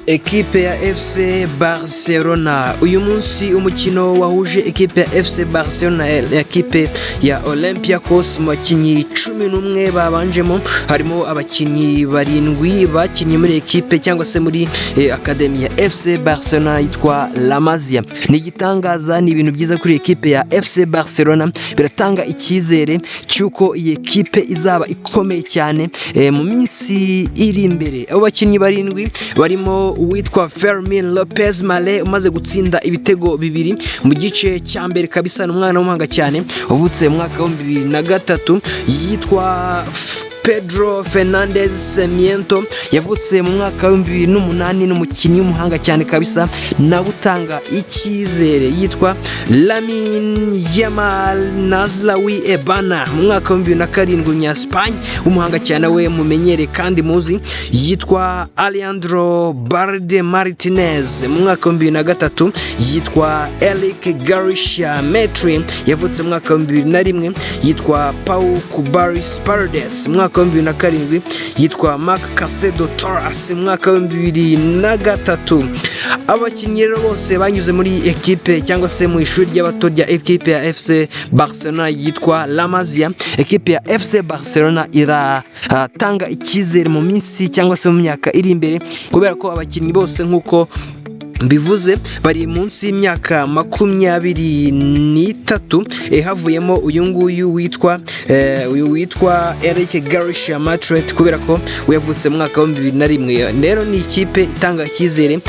Ekipe ya FC Barcelona, uyu munsi umukino wahuje ekipe ya FC Barcelona na ekipe ya Olympiacos, mu bakinnyi 11 babanjemo harimo abakinnyi barindwi bakinnye muri ekipe cyangwa se muri academy ya FC Barcelona yitwa La Masia. Ni igitangaza, ni ibintu byiza kuri ekipe ya FC Barcelona, biratanga icyizere cy'uko iyi ekipe izaba ikomeye cyane mu minsi iri imbere. Abo bakinnyi barindwi barimo uwitwa Fermin Lopez Male umaze gutsinda ibitego bibiri mu gice cya mbere kabisa, ni umwana w'umuhanga cyane wavutse mu mwaka wa 2003. Yitwa Pedro Fernandez Sarmiento, yavutse mu mwaka wa 2008, ni umukinnyi w'umuhanga cyane kabisa, nawe utanga icyizere. Yitwa Lamine Yamal Nasraoui Ebana, mu mwaka wa 2007, umunya-Espagne w'umuhanga cyane we mumenyere kandi muzi. Yitwa Alejandro Balde Martinez, mu mwaka wa 2003. Yitwa Eric Garcia Metri, yavutse mu mwaka wa 2001. Yitwa Pau Cubarsi Paredes, mu mwaka wa 2007. Yitwa Marc Casado Torras, mu mwaka wa 2003. Abakinnyi rero bose banyuze muri ekipe cyangwa se mu ishuri ry'abato rya ekipe ya FC Barcelona yitwa La Masia. Ekipe ya FC Barcelona iratanga icyizere mu minsi cyangwa se mu myaka iri imbere, kubera ko abakinnyi bose, nk'uko mbivuze, bari munsi y'imyaka 23, havuyemo uyu nguyu witwa uyu witwa Eric Garcia Matret, kubera ko we yavutse mu mwaka wa 2001. Rero ni ikipe itanga icyizere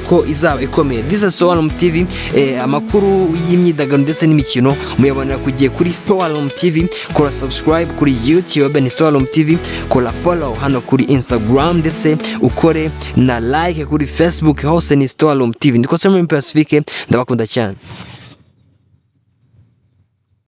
ko izaba ikomeye. This is Storeroom TV, amakuru y'imyidagaduro ndetse n'imikino muyabonera ku gihe kuri Storeroom TV. Kora subscribe kuri YouTube ni Storeroom TV, kora follow hano kuri Instagram, ndetse ukore na like kuri Facebook, hose ni Storeroom TV. Ndikose muri Pacifique, ndabakunda cyane.